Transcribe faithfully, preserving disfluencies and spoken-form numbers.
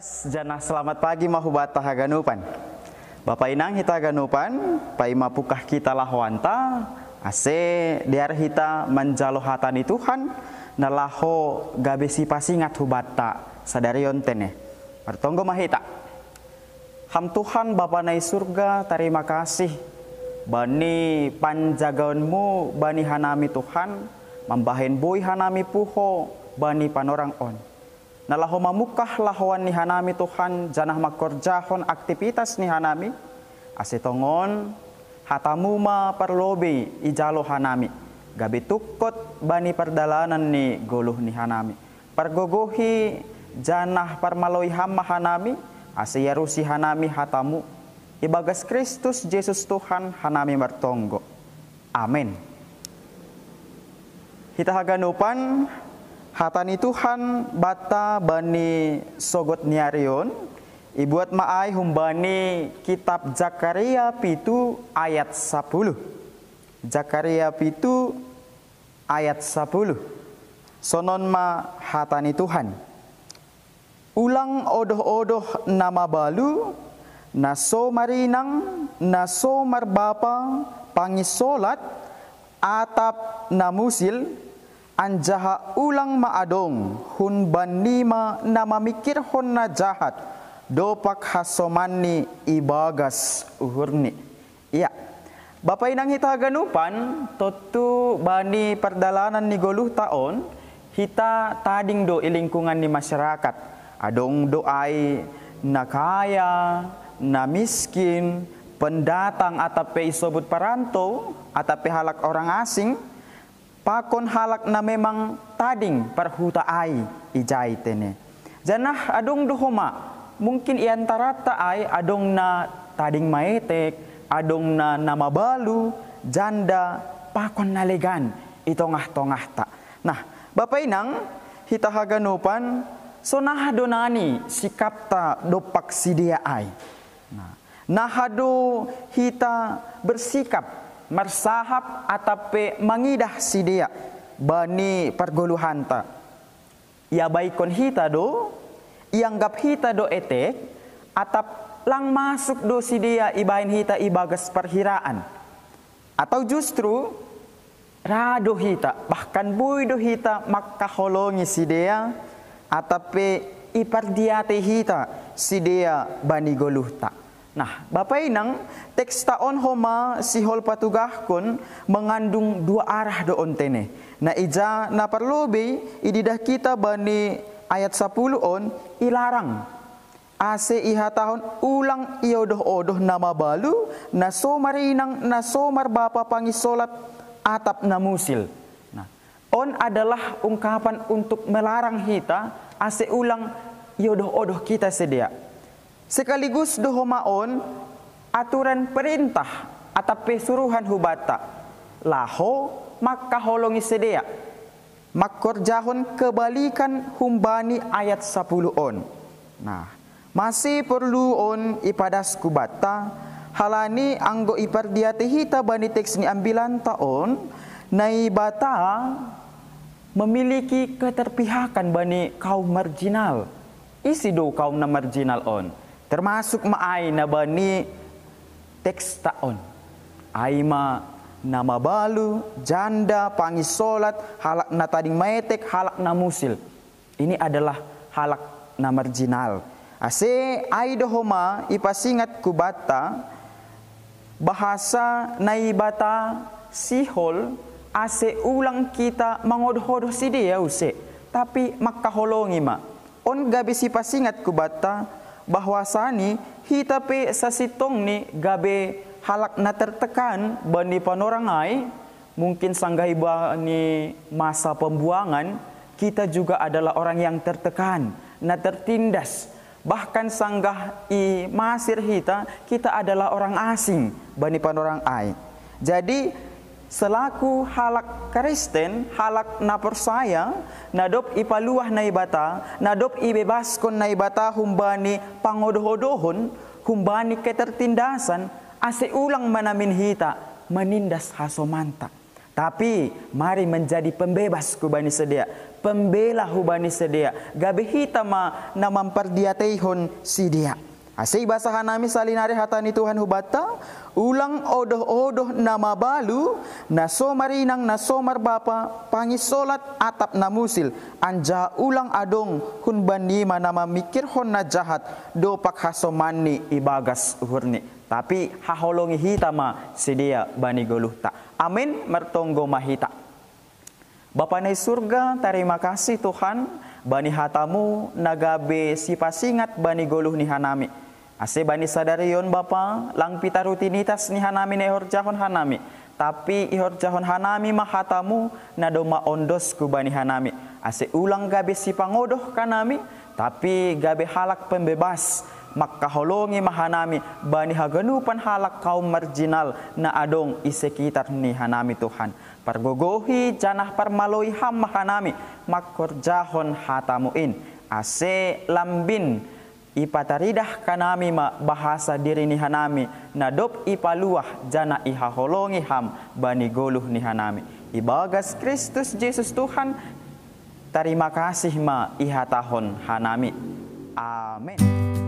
Janah selamat pagi ma hubata haganupan. Bapa inang hita haganupan, paima pukah kita lahoanta, ase dear hita manjalo hata ni Tuhan, na laho gabe sipasingat hubata sadari on tene. Martonggo ma hita. Ham Tuhan Bapa na i surga, tarima kasih bani panjagaonmu bani hanami Tuhan, mambahen boi hanami puho bani panorang on. Na laho mamukah lahoan ni hanami Tuhan, janah mangkorjahon aktivitas ni hanami, ase tongon hatamu ma parlobei ijalo hanami, gabe tungkot bani pardalanan ni goluh ni hanami. Pargogohi janah parmaloi ham ma hanami, ase iarusi hanami hatamu. Ibagas Kristus Jesus Tuhan hanami martonggo. Amen. Hita haganupan, hata ni Tuhan banta bani sogot ni ari on, ibuat ma ai humbani kitab Zakaria pitu ayat sapuluh. Zakaria pitu ayat sapuluh. Sonon ma hata ni Tuhan. Ulang odoh-odoh na mabalu, na so marinang, na so marbapa, panginsolat, atap na musil, anjaha ulang ma adong hun bannima na mamingkirhon na jahat, dompak hasomanni ibagas uhurni. Ia, Bapa inang hita haganupan, tontu bani pardalanan ni goluhta on, hita tading do i lingkungan ni masyarakat. Adong do ai na kaya, na miskin, pendatang atap pe isobut parantou, atap pe halak orang asing, pakon halak na memang tading parhuta ai ijai tene. Janah adong do homa, mungkin i antaranta ai adong na tading maetek, adong na na mabalu, janda, pakon na legan i tongah-tongahta. Nah, Bapa inang, hita haganupan, sonaha do nani sikapta dompak sidea ai. Nah, naha do hita bersikap, marsahap atap pe mangidah sidea bani pargoluhanta. Iabaikkon hita do, ianggap hita do etek, atap lang masuk do sidea ibahen hita ibagas parhiraan. Atau justru ra do hita, bahkan boi do hita mangkaholongi sidea, atap pe ipardiatei hita sidea bani goluhta. Nah, Bapa inang, teksta on homa sihol patugahkon mengandung dua arah do on tene. Na ija na parlobei ididah hita bani ayat sapuluh on, ilarang ase ihatahon ulang iodoh-odoh na mabalu, na so marinang, na so marbapa, panginsolat, atap na musil. Nah, on adalah ungkapan untuk melarang hita ase ulang iodoh-odoh hita sidea. Sekaligus do homa on aturan perintah atap pe suruhan hubanta, laho mangkaholongi sidea, mangkorjahon kebalikan humbani ayat sapuluh on. Nah, mase porlu on ipadasku banta, halani anggo ipardiatei hita bani teks ni ambilanta on, Naibata memiliki keterpihakan bani kaum marginal. Ise do kaum na marginal on? Termasuk ma ai na bani teksta on. Ai ma na mabalu, janda, panginsolat, halak na tading maetek, halak na musil. Ini adalah halak na marginal. Ase ai do homa ipasingat hubanta, bahasa Naibata sihol ase ulang hita mangodoh-odoh sidea use, tapi mangkaholongi ma. On gabe sipasingat hubanta, bahwasani hita pe sasintongni gabe halak na tertekan bani panorang ai, mungkin sanggah iba ni masa pembuangan, kita juga adalah orang yang tertekan, na tertindas. Bahkan sanggah i Masir hita, kita adalah orang asing bani panorang ai. Jadi, selaku halak Kristen, halak na porsaya, na dob ipaluah Naibata, na dob ibebaskon Naibata humbani pangodoh-odohon, humbani ketertindasan, ase ulang ma namin hita manindas hasomanta. Tapi mari menjadi pembebas ku bani sidea, pembela hu bani sidea, gabe hita ma na mampardiateihon sidea. Ase ibasa hanami salinari hata ni Tuhan hubanta, ulang odoh-odoh na mabalu, na so marinang, na so marbapa, pangisolat atap na musil, anjaha ulang adong hun banima na mamikirhon na jahat, dopak hasomanni ibagas uhurni. Tapi haholongi hita ma sidea bani goluhta. Amin, martonggo ma hita. Bapa na i surga, tarima kasih Tuhan, bani hatamu na gabe sipasingat bani goluh ni hanami. Ase bani sadari on Bapa, lang pita rutinitas ni hanami na ihorjahon hanami, tapi ihorjahon hanami ma hatamu na domma ondosku bani hanami. Ase ulang gabe sipangodoh hanami, tapi gabe halak pembebas, mangkaholongi ma hanami bani haganupan halak kaum marginal na adong i sekitar ni hanami Tuhan. Pargogohi janah parmaloi Ham ma hanami mangkorjahon hatamu in, ase lambin ipataridah hanami ma bahasa diri ni hanami na dob ipaluah janah ihaholongi Ham bani goluh ni hanami. Ibagas Kristus Jesus Tuhan, tarima kasih ma ihatahon hanami. Amen.